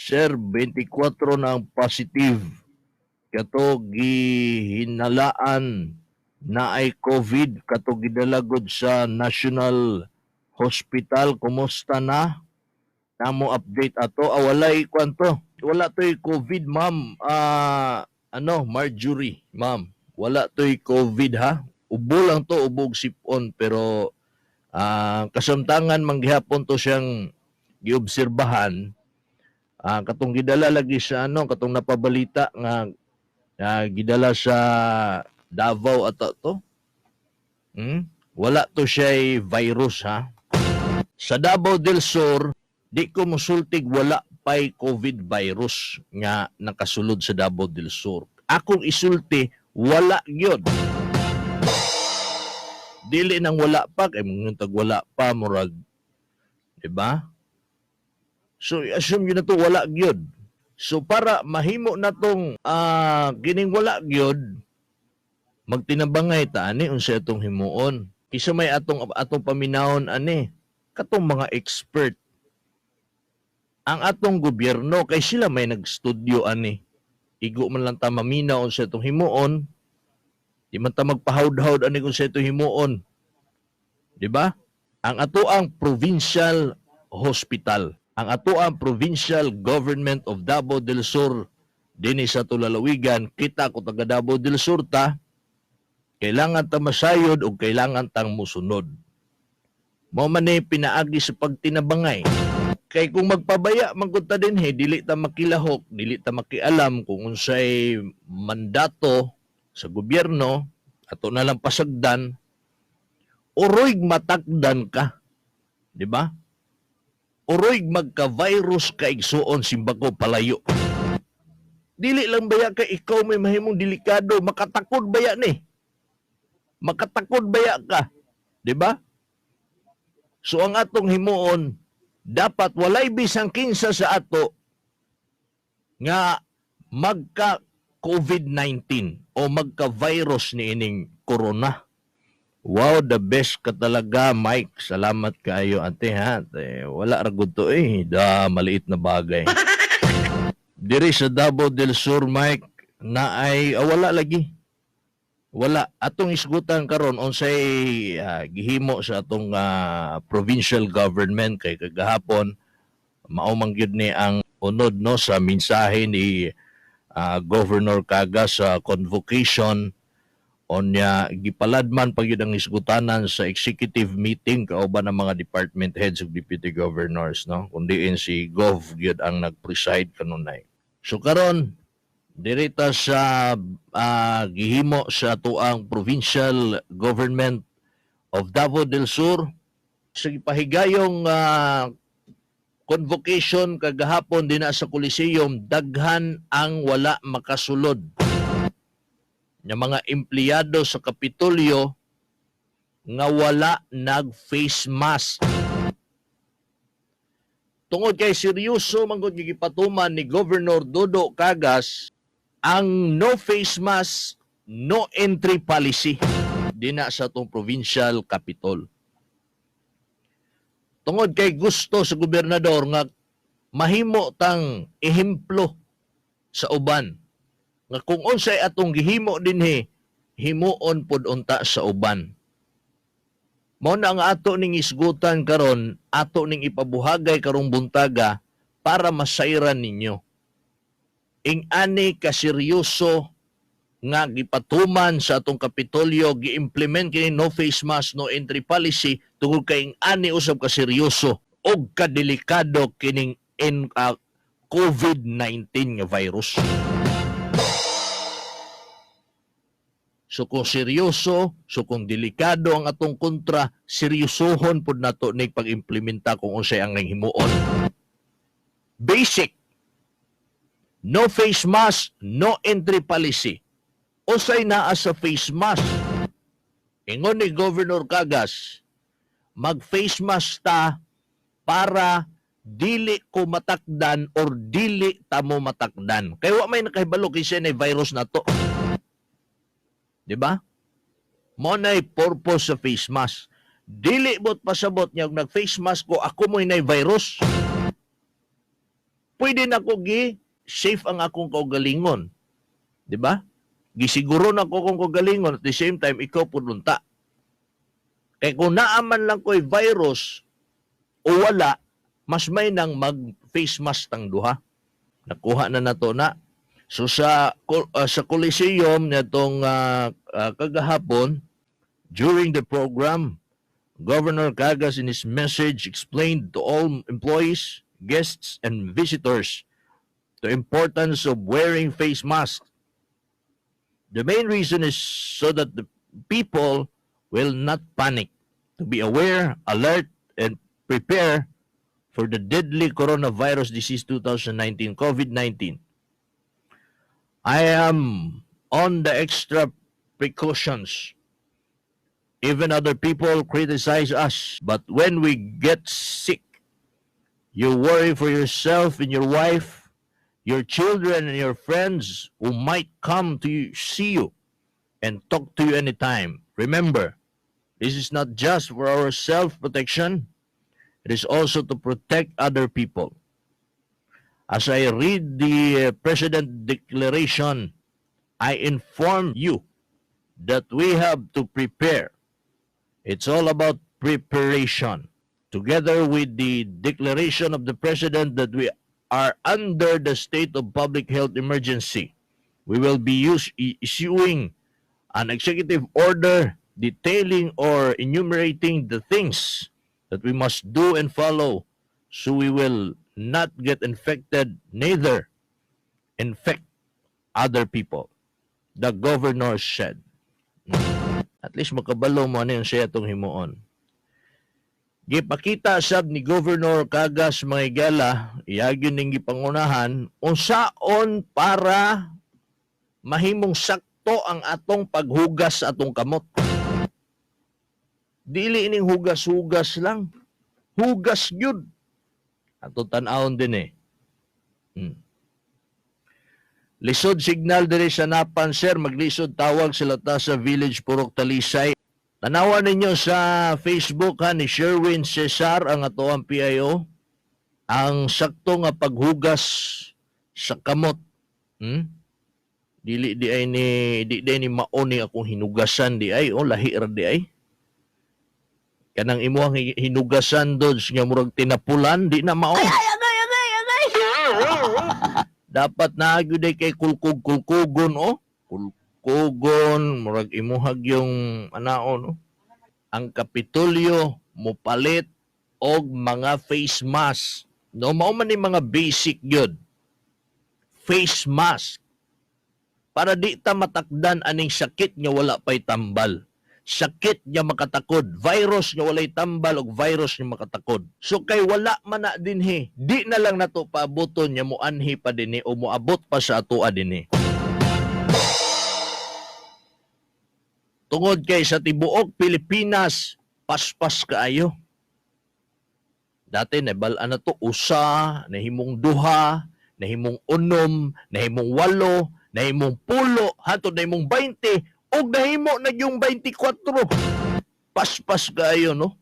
Sir, 24 na ang positive. Kato gihinalaan na ay COVID, kato gidalagod sa National Hospital. Kumusta na? Namo update ato. Ah, walay kwanto. Wala to'y COVID, ma'am. Ah, ano, Marjorie, ma'am. Wala to'y COVID ha. Ubo lang to, ubog sipon, pero kasamtangan manggihapon to siyang giobserbahan. Katong gidala lagi sa ano, katong napabalita nga gidala sa Davao ato to. Wala to siya virus ha. Sa Davao del Sur, di ko musultig wala pay COVID virus nga nakasulod sa Davao del Sur. Akong isulti, wala gyud. Dili nang wala pa kay mong tag wala pa, murag, di ba? So assume yun na to, wala gyud. So para mahimo na tong kining wala gyud, magtinabangay ta ani unsa atong himuon. Kisa may atong paminawon ani katong mga expert, ang atong gobyerno, kay sila may nagstudyo ani. Igo man lang ta maminaw unsa atong himuon. Di man ta magpahawd-hawd ani kung sa atong himuon. Di ba? Ang atoang provincial hospital, ang atoang provincial government of Davao del Sur dinhi sa Tulalawigan, kita ko taga Davao del Sur ta, kailangan ta masayod o kailangan tang musunod. Mao man ni pinaagi sa pagtinabangay. Kay kung magpabaya man gud ta dinhi, dili ta makilahok, dili ta makialam kung unsay mandato sa gobyerno, ato na lang pasagdan, uroy matakdan ka. Di ba? Uroy magka-virus ka, igsuon, simbako palayo. Dili lang baya kay ikaw may mahimong delikado, makatakod baya ni. Makatakod baya ka. Di ba? So ang atong himuon, dapat walay bisang kinsa sa ato nga magka COVID-19 o magka-virus ni ining corona. Wow, the best ka talaga, Mike. Salamat kaayo, ate, ha. Te, wala ra gud to eh. Da, maliit na bagay. Diri sa Davao del Sur, Mike, na ay wala lagi. Wala. Atong isgutan karon unsay gihimo sa atong provincial government kay kagahapon mao man gyud ni ang unod no sa mensahe ni Governor Cagas sa convocation. Onya gipaladman pa gyud ang isgutanan sa executive meeting kauban ng mga department heads ug deputy governors no, kundi si Gov gyud ang nag-preside kanunay. So karon diri ta sa gihimo sa atoang provincial government of Davao del Sur sa gipahigayong convocation kagahapon dinha sa Coliseum, daghan ang wala makasulod nga mga empleyado sa Kapitolyo nga wala nag face mask. Tungod kay seryoso man gud gipatuman ni Governor Dodo Cagas ang no face mask, no entry policy dinha sa atong provincial capitol. Tungod kay gusto sa gobernador nga mahimo tang ehemplo sa uban nga kung unsay atong gihimo dinhi, himuon pod unta sa uban. Mao na ang ato ning isgutan karon, ato ning ipabuhagay karong buntaga para masayran ninyo. Ing ani ka seryoso nga gipatuman sa atong Kapitolyo, gi-implement kini no face mask, no entry policy tungod kay ing ani usab ka seryoso og kadelikado kining COVID-19 nga virus. So kung seryoso, so kung delikado ang atong kontra, seryosohon pud nato ni pag-implementa kung unsay ang himuon. Basic. No face mask, no entry policy. Unsay naa sa face mask? Ingon ni Governor Cagas, mag-face mask ta para dili ko matakdan or dili ta mo matakdan. Kay wa may nakahibalo kinsa na virus na to. Di ba? Mo na'y purpose sa face mask. Dili bot pasabot niya nag face mask ko, ako mo'y nay virus. Pwede na ko gi safe ang akong kaugalingon. Di ba? Gisiguro na ko kung kaugalingon, at the same time ikaw pud unta. Kay kung naa man lang ko'y virus o wala, mas may nang mag face mask tang duha. Nakuha na nato na. So sa Coliseum nitong kagahapon, during the program, Governor Cagas in his message explained to all employees, guests, and visitors the importance of wearing face masks. The main reason is so that the people will not panic, to be aware, alert, and prepare for the deadly coronavirus disease 2019, COVID-19. I am on the extra precautions. Even other people criticize us, but when we get sick, you worry for yourself and your wife, your children and your friends who might come to you, see you and talk to you anytime. Remember, this is not just for our self-protection, it is also to protect other people. As I read the President Declaration, I inform you that we have to prepare. It's all about preparation. Together with the declaration of the President that we are under the state of public health emergency, we will be issuing an executive order detailing or enumerating the things that we must do and follow so we will not get infected, neither infect other people, the governor said. At least makabalo mo ano yung siya itong himuon. Gipakita sab ni Governor Cagas, mga higala, iyagyon ning gipangunahan unsaon para mahimong sakto ang atong paghugas sa atong kamot. Dili ining hugas-hugas lang. Hugas gyud. Ato tan-awon din eh. Lisod signal diri sa Napan, sir, maglisod tawag sila ta sa Village, Purok Talisay. Tanawa ninyo sa Facebook ha ni Sherwin Cesar, ang atoang PIO, ang sakto nga paghugas sa kamot. Dili di ay ni di di ay ni mao ni akong hinugasan di ay, oh, lahi ra di ay. Kanang imuhang hinugasan dods nga murag tinapulan, di na mao. Ay, agay, agay, agay! Dapat na gyud ay kay kulkog-kulkogon, oh. Kulkogon murag imuhag yung anao, no. Ang Kapitolyo mopalit og mga face mask. No, mao man ni mga basic gyud. Face mask. Para di ta matakdan aning sakit nga wala pay tambal. Sakit nga makatakod, virus nga walay tambal og virus nga makatakod. So kay wala man na dinhi, di na lang nato paaboton nga moanhi pa dinhi o moabot pa sa atoa dinhi. Tungod kay sa tibuok Pilipinas, paspas kaayo. Dati nabal-an na to usa, nahimong duha, nahimong 6, nahimong 8, nahimong 10, hantod nahimong 20, ug nahimo na yung 24. Paspas kaayo, no?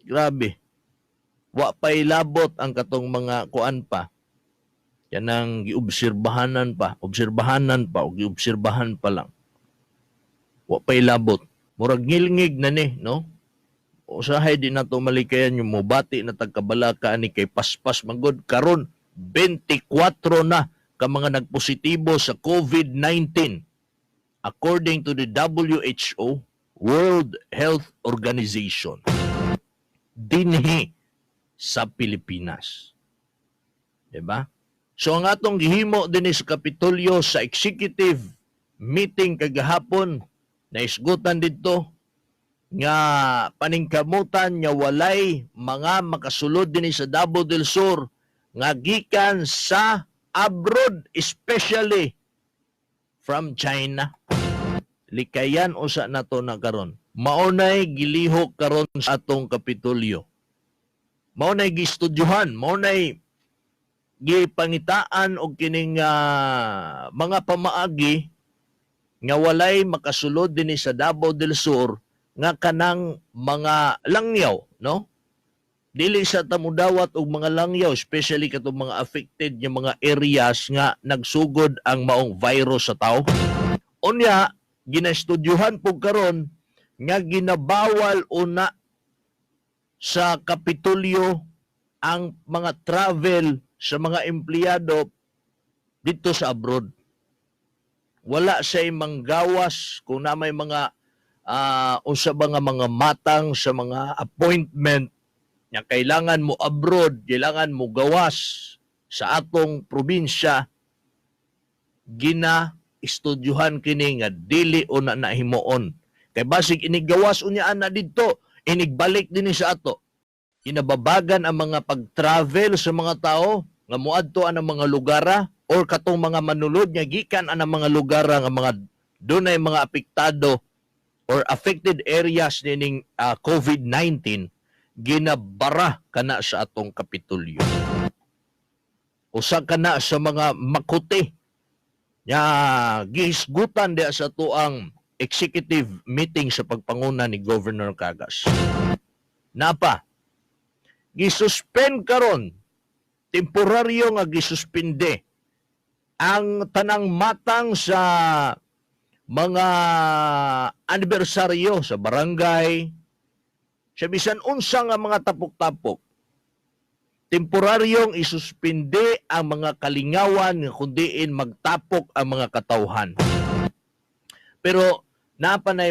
Grabe. Wa pa'y labot ang katong mga kuan pa. Yan ang giobserbahanan pa, obserbahanan pa, o giobserbahan pa lang. Wa pa'y labot. Murag ngilngig na ni, no? Usahay di na to malikayan yung mobati na tagkabalaka ani kay paspas magod karon 24 na ka mga nagpositibo sa COVID-19 according to the WHO, World Health Organization, dinhi sa Pilipinas. Diba? So ang atong gihimo dinhi sa Kapitolyo sa executive meeting kagahapon, naisgutan didto nga paningkamutan nga walay mga makasulod dinhi sa Davao del Sur nga gikan sa abroad, especially from China. Likayan usa nato na karon. Maunay gilihok karon sa atong Kapitolyo. Maunay gistudyuhan, maunay gipangitaan og kining mga pamaagi nga walay makasulod dinhi sa Davao del Sur nga kanang mga langyaw, no? Dili sa ta mudawat og mga langyaw, especially katong mga affected nga mga areas nga nagsugod ang maong virus sa tao. Unya, ginaestudyuhan pug karon nga ginabawal una sa Kapitolyo ang mga travel sa mga empleyado dito sa abroad. Wala say manggawas kung na may mga unsa ba nga mga matang sa mga appointment nga kailangan mo abroad, kailangan mo gawas sa atong probinsya, gina estudyuhan kini nga dili una na himuon. Kay basig inig gawas unya ana didto, inigbalik dinhi sa ato. Ginababagan ang mga pag-travel sa mga tao nga moadto ang mga lugara or katong mga manulod nga gikan ang mga lugara nga mga dunay mga apektado or affected areas nining COVID-19, ginabara kana sa atong Kapitolyo. Usa kana sa mga makuti nga gihisgutan diha sa atuang executive meeting sa pagpanguna ni Governor Cagas. Napa, gisuspend karon, temporaryo nga gisuspende ang tanang matang sa mga anibersaryo sa barangay, sa bisan unsa nga mga tapok-tapok. Temporaryong isuspende ang mga kalingawan nga kundiin magtapok ang mga katawhan. Pero napanay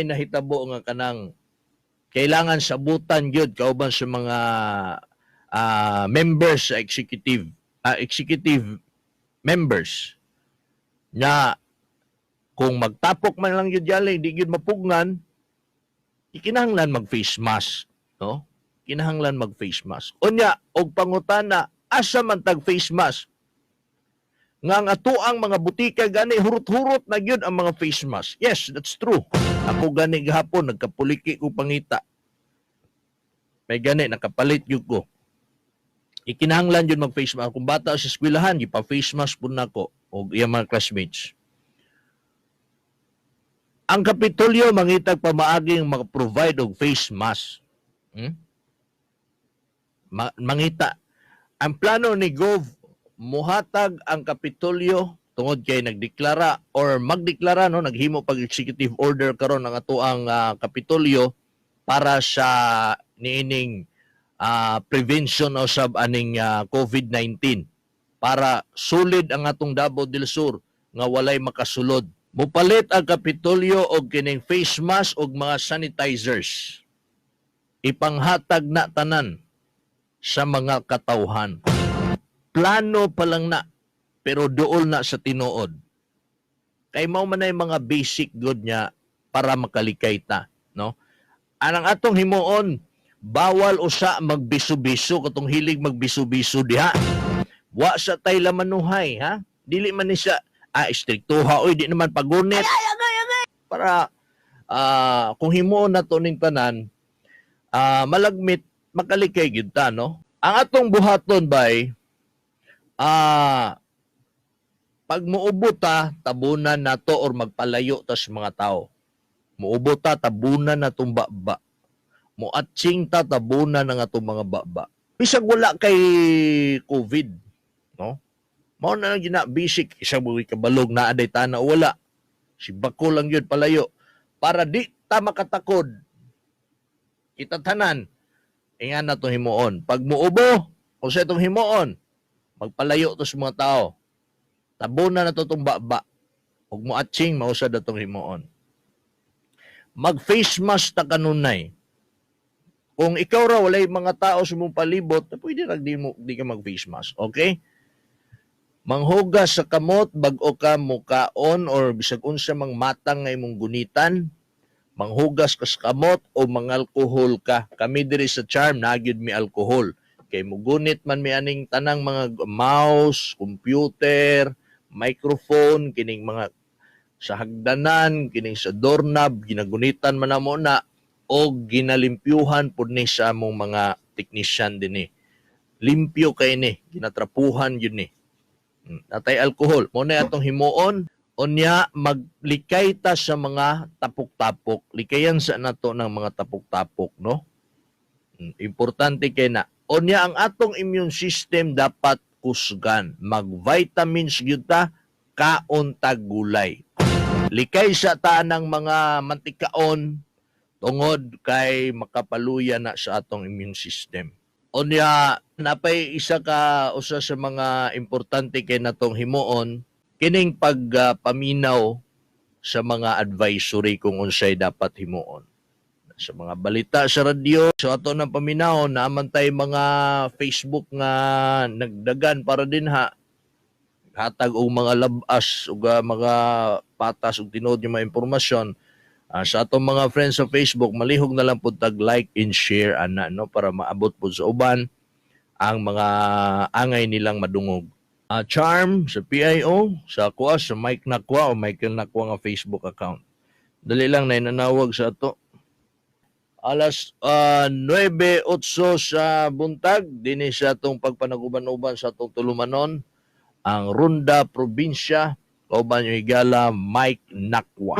nahitabo nga kanang kailangan sabutan gyud kauban sa mga members sa executive members nga kung magtapok man lang gyud yali, di gyud mapugnan, ikinahanglan mag face mask, no? Kinahanglan mag face mask. Unya, og pangutana, asa man tag face mask? Nga ang atoang mga butika gani hurot-hurot na gyud ang mga face mask. Yes, that's true. Ako gani gahapon nagkapuliki ko pangita. May gani nakapalit gyud ko. Ikinahanglan gyud mag face mask. Kung bata sa eskwelahan, gipa face mask pud nako og iyang mga classmates. Ang Kapitolyo mangitag pamaaging maka-provide og face mask. Mangita. Ang plano ni Gov, muhatag ang Kapitolyo tungod kay nagdeklara or magdeklara, no, naghimo pag executive order karon ang atoang Kapitolyo para sa niining prevention o sab aning COVID-19 para solid ang atong Davao del Sur nga walay makasulod. Mupalit ang Kapitolyo og kining face mask og mga sanitizers. Ipanghatag na tanan sa mga katawhan. Plano pa lang na, pero duol na sa tinuod. Kay mao man ay mga basic good niya para makalikay ta, no? Anang atong himuon, bawal usa magbiso-biso, katong hilig magbiso-biso diha. Wa sa tay lamanuhay, ha? Dili man ni siya istriktuha oy, di naman pagunit. Para kung himuon na to ning tanan, malagmit makalikay gyud ta, no? Ang atong buhaton bay pag muubo ta, tabunan nato or magpalayo ta sa mga tao. Muubo ta, tabunan na tong baba. Muatsing ta, tabunan ang atong mga baba. Bisag wala kay COVID, no? Mao na lang gina basic, isa mo kabalog na aday tana o wala. Si bako lang yun palayo para di ta makatakod. Kita tanan ingan na to himuon. Pag muubo, kung sa itong himuon, magpalayo to sa mga tao. Tabunan na to tong baba. Ug moatsing mao sad atong himuon. Mag face mask ta kanunay. Kung ikaw ra, walay mga tao sa imong palibot, pwede ra di ka mag face mask. Okay? Manghugas sa kamot bag-o ka mukaon or bisag unsa mang matang nga imong gunitan. Manghugas ka sa kamot o mangalkohol ka. Kami diri sa Charm, naa gyud mi alkohol. Kay mugunit man mi aning tanang mga mouse, computer, microphone, kining mga sa hagdanan, kining sa doorknob, ginagunitan man namo na o ginalimpyuhan pud ni sa among mga technician dinhi. Limpyo kay ni, ginatrapuhan yun ni. Natay alkohol. Mo na atong himuon, unya maglikay ta sa mga tapok-tapok. Likayan sa nato ng mga tapok-tapok, no? Importante kay na. Unya, ang atong immune system dapat kusgan. Mag-vitamins gyud ta, kaon tag gulay. Likay sa ta ng mga mantikaon tungod kay makapaluya na sa atong immune system. Unya, napay isa ka usa sa mga importante kay natong himuon kining pagpaminaw sa mga advisory kung unsay dapat himuon sa mga balita sa radyo. So ato nang paminaw, naaman tay mga Facebook nga nagdagan para din ha hatag og mga labas ug mga patas ug tinuod yung mga impormasyon. Sa atong mga friends sa Facebook, malihog na lang pud tag like and share ana, no, para maabot pud sa uban ang mga angay nilang madungog. Charm sa PIO sa kuha sa Mike Nakwa o Michael Nakwa nga Facebook account. Dali lang na nanawag sa ato. Alas 9:08 sa buntag dinhi sa atong pagpanaguban-uban sa atong tulumanon, ang Ronda Probinsya, kauban yung higala Mike Nakwa.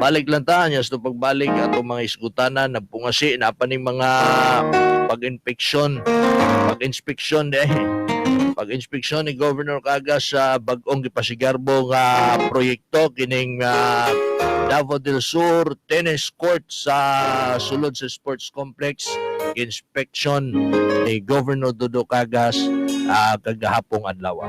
Balik lang ta niya sa pagbalik atong mga isgutanan nagpungasi na pa ning mga pag-inspeksyon pag-inspeksyon eh pag-inspeksyon ni Governor Cagas sa bag-ong gipasigarbo nga proyekto kining Davao del Sur Tennis Court sa sulod sa Sports Complex. Inspection ni Governor Dodo Cagas kagahapong adlaw.